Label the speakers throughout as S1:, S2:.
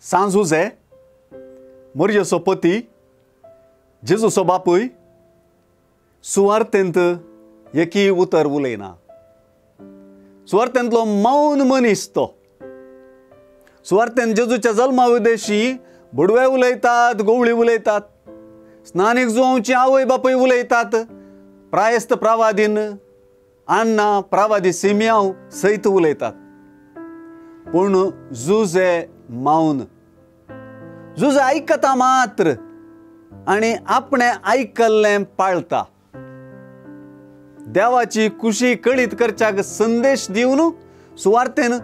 S1: सांज जुझे मोरजेचो पती जेजूचो बापूय सुवार्थेंत एकी उतर उलयना। सुवार्थेंतलो मौन मनीस तो। सुवार्थेंत जेजूच्या जल्मा उद्देशी भुडवे उलयतात, गोवळी उलयतात, स्नानीक जुवांची आवय बापूय उलयतात, प्रायस्त प्रावादीन अण्णा प्रावादी सिमियांव सयत उलयतात। पूण जुझे मौन। जुझे आयकता मात्र आनी आपणें आयकल्लें पाळता। देवाची खुशी कळीत करच्याक संदेश दिवन सुवार्थेन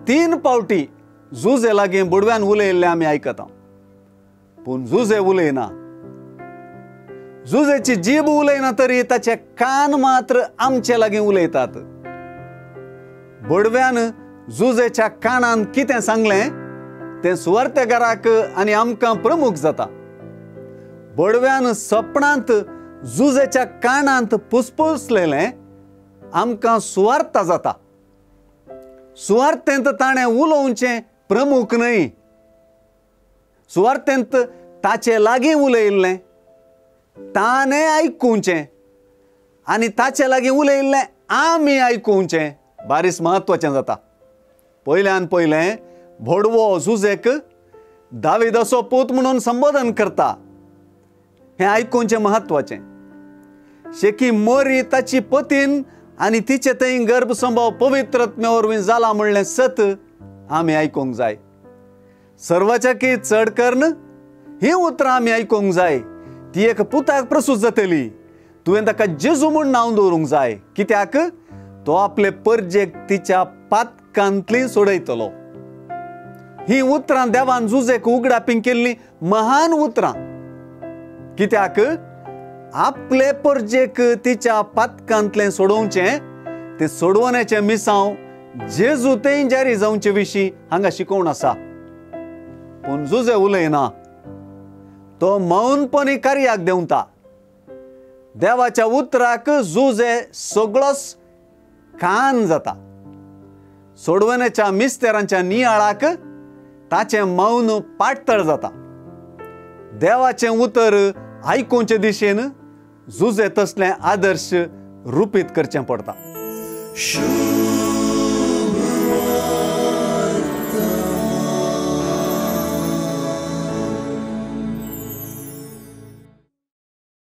S1: 3 पावटी जुझे लागीं बुडव्यान उलयल्लें आमी आयकता। पूण जुझे उलयना। जुझेची जीब उलयना तरी ताचे कान मात्र आमचे लागीं उलयतात। बुडव्यान जुझेच्या कानान कितें सांगलें तें सुवार्थेकाराक आनी आमकां प्रमुख जाता। बडव्यान सपनांत जुझेच्या कानांत पुसपुसलेलें आमकां सुवार्थ जाता। सुवार्थेंत ताणें उलोवचें प्रमुख न्हय। सुवार्थेंत ताचे लागीं उलयल्लें ताणें आयकुचें आनी ताचे लागीं उलयल्लें आमी आयकुचें बारीस म्हत्वाचें जाता। पयल्यान पयलें भोडवो जुझेक दाविदाचो पूत म्हणून संबोधन करता हें आयकुचें म्हत्वाचें। शेकी मोरी ताची पतीन आनी तिचे थंय गर्भसंभव पवित्रत्मे वरवीं जाला म्हणलें सत आमी आयकूंक जाय। सर्वाच्याकी चड करून हीं उतरां आमी आयकूंक जाय। ती एक पुताक प्रसूत जातली, तुवें ताका जेजू म्हूण नांव दवरूंक जाय, कित्याक तो आपले परजेक तिच्या पातकांतली सोडयतलो। ही उतरां देवान जुझेक उगडापी केल्ली महान उतरां, कित्याक आपले परजेक तिच्या पातकांतलें सोडोवचें तें सोडवण्याचें मिसांव जेजू तें जारी जावचे विशीं हांगा शिकोवण आसा। पूण जुझे उलयना, तो मौनपणी कार्याक देंवता। देवाच्या उतराक जुझे सगळोच कान जाता। सोडवण्याच्या मिस्तेरांच्या नियाळाक ताचें मौन पाटतळ जाता। देवाचें उतर आयकुचे दिशेन जुझे तसलें आदर्श रुपीत करचें पडटा।